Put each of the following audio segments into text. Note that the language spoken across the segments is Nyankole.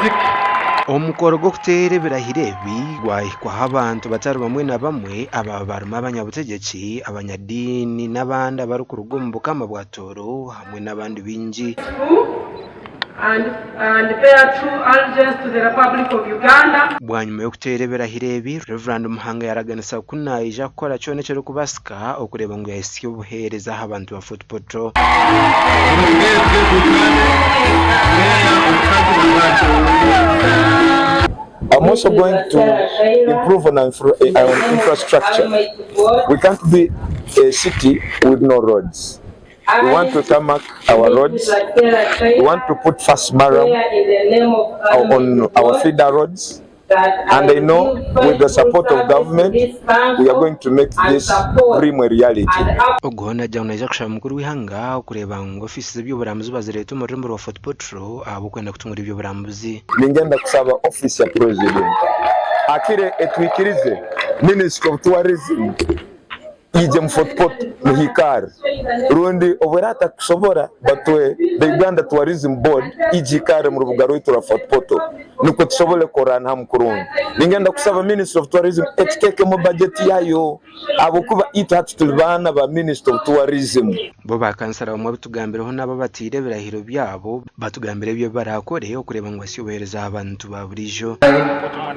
Music. Omukoro gw'okuteera ebirahiro ebi gwahikwaho abantu batari bamwe na bamwe abaaba barimu abanyabutegyeki, abanyadiini n'abandi abarikuruga omu Bukama bwa Tooro hamwe n'abandi baingi. Bwanyima y'okuteera ebirahiro ebi, Rev. Muhanga yaraganisa ku naija kukora kyona ekirikubaasika okureeba ngu yahitsya obuheereza aha bantu ba Fort Portal. I'm also going to improve on infrastructure. We can't be a city with no roads. We want to tarmac our roads, we want to put fast murram on our feeder roads and I know with the support of government we are going to make this dream a reality. Ogu naagira ngu naija kushaba mukuru w'eihanga okureeba ngu ofiisi z'eby'oburambuzi bazireeta omu rurembo rwa Fort Portal ahabw'okwenda kutungura eby'oburambuzi. Ningenda kushaba ofiisi ya President akire etwikirize Ministry of Tourism Ije mu Fort Portal muhikaare rundi obu eratakusobora batuhe the Uganda Tourism Board ije ikaare mu rubuga rwaitu rwa Fort Portal nukwo tusobole kukorana hamu kurungi. Ningenda kusaba Ministry of Tourism etuteekemu budget yayo ahabwokuba itwe hati tuli baana ba Ministry of Tourism. Bo ba kansara bamwe abutugambireho n'abo abataire ebirahiro byabo batugambira ebi barakore okureeba ngu basya obuheereza aha bantu ba buriijo. I,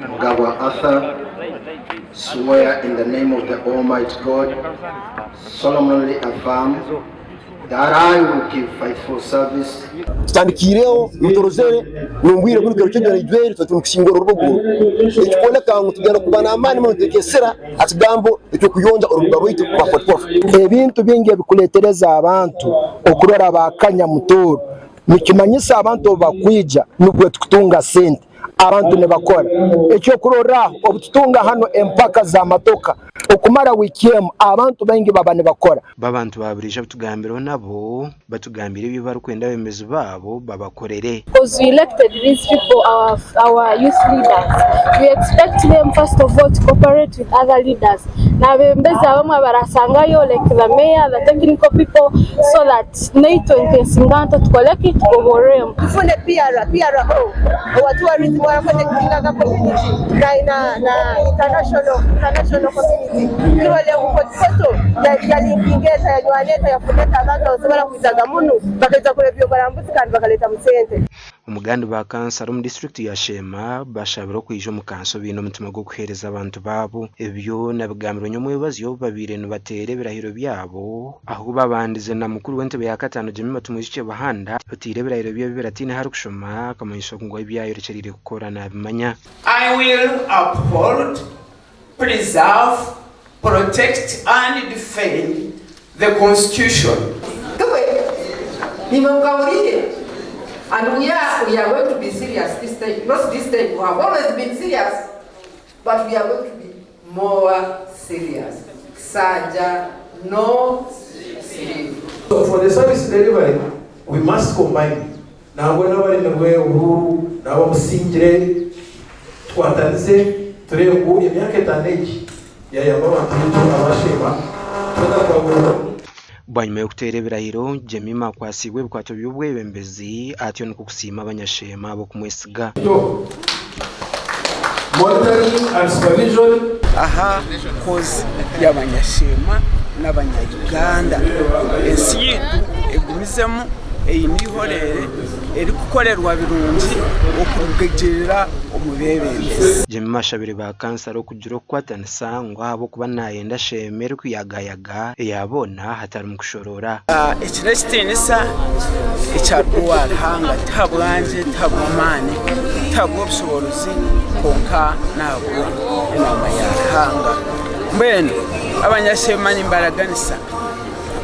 Mugabwa Arthur, swear in the name of the Almighty God, solemnly affirm that I will give faithful service. Tutandikiireho niturozere n'obwire bunu kiro kinu ijweri tuba turi kusingura orubuga oru, ekikwoleka ngu tugenda kuba n'amaani muno nituteeka esira ha kigambo eky'okuyonja orubuga rwaitu rwa Fort Portal. Ebintu bingi ebikuletereza abantu okurora bakanya mutooro nikimanyisa abantu obu bakwija nukwo tukutunga sente. Abantu nibakora. Ekyokurorraho, obututunga hanu empaka z'amatoka okumara wiiki emu, abantu baingi baba nibakora. Bo abantu ba buriijo abutugambireho nabo batugambire ebi barikwenda abebembezi baabo babakorere. Because we elected these people our, our youth leaders we expect them first of all to cooperate with other leaders n'abebembezi abamwe abarasangayo like the mayor, the technical people so that Naitwe nk'ensingaanto tukole ki? Tugoborremu. Tufune PR, PRO owa tourism ora connectingaga community na na na international international community turole ngu Fort Portal ya linkinga eta yanywana eta yafuna eta abantu abasobora kwizaga munu bakaija kureba ebyoburambuzi kandi bakaletamu sente. Omugandi ba kansara omu disiturikiti ya Sheema bashabire okwija omu kanso baine omutima gw'okuheereza abantu baabo. Ebyo nabigambirwe nyomwebazyo obu babaire nibateera ebirahiro byabo ahu babandize na mukuru w'entebe ya kataano Jemima Tumwijukye Buhanda oteire ebirahiro bye bibiri ataine ahu arikushoma akamanyiso ngu ebi ayorekyereire kukora nabimanya. I will uphold, preserve, protect and defend the Constitution. Nimwe mukahuriire and we are, we are going to be serious this time, not this time, we have always been serious, but we are going to be more serious. Kisanja no sleep. So for the service delivery, we must combine Nangwa n'abaremirwe oburuuru n'abamusingire tukwatanise tureebe ngu emyaka etaano egi yaayamba abantu baitu aba Sheema twena twagurwa. Bwanyima y'okuteera ebirahiro, Jemima akwatsiibwe ebikwato by'obwebembezi atyo nikwo kusiima abanyasheema ahabw'okumwesiga. Monitoring and supervision. Aha kozi y'abanyasheema n'abanya Uganda. Ensi yaitu egumizemu eine eihoreere erikukorerwa birungi okurugirira omu beebembezi. Jemima ashabire ba kansara okugira okukwatanisa ngu ahabw'okuba nayenda Sheema erikuyagayaga eya boona hatarimu kushoroora. Eki n'ekitiinisa ekyaruga owa Ruhanga, ti habwangye, ti habw'amaani, ti habw'obushoboorozi, kwonka n'ahabw'enaama ya Ruhanga. Mbwenu abanyasheema nimbaraganisa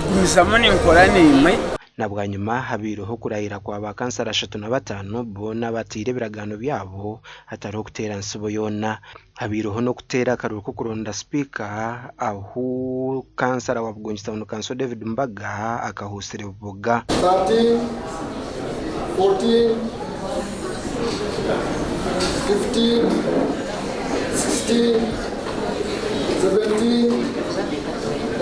kugumizamu ninkora naimwe. Na bwanyima habaireho okurahira kwa ba kansara 35 boona abataire ebiragaano byabo hatariho kuteera ntsibo yoona. Habaireho n'okuteera akaruuru k'okuronda sipiika ahu kansara wa Bugongi Town Council David Mbaga akahuusire buboga. 13, 14, 15, 16, 17,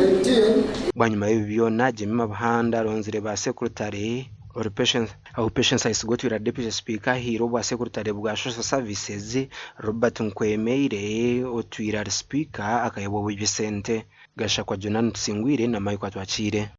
18. Bwanyima y'ebi byona, Jemima Buhanda aronzire ba sekurutare. Ori Patience Ahu Patience Ayesigwa otwire ari Deputy Sipiika ahaire obwa Sekurutare bwa Social Services, Robert Nkwemeire otwire ari Sipiika akahebwa obw'eby'esente. Gashakwa Jonah Tusingwire na Michael Atwakiire.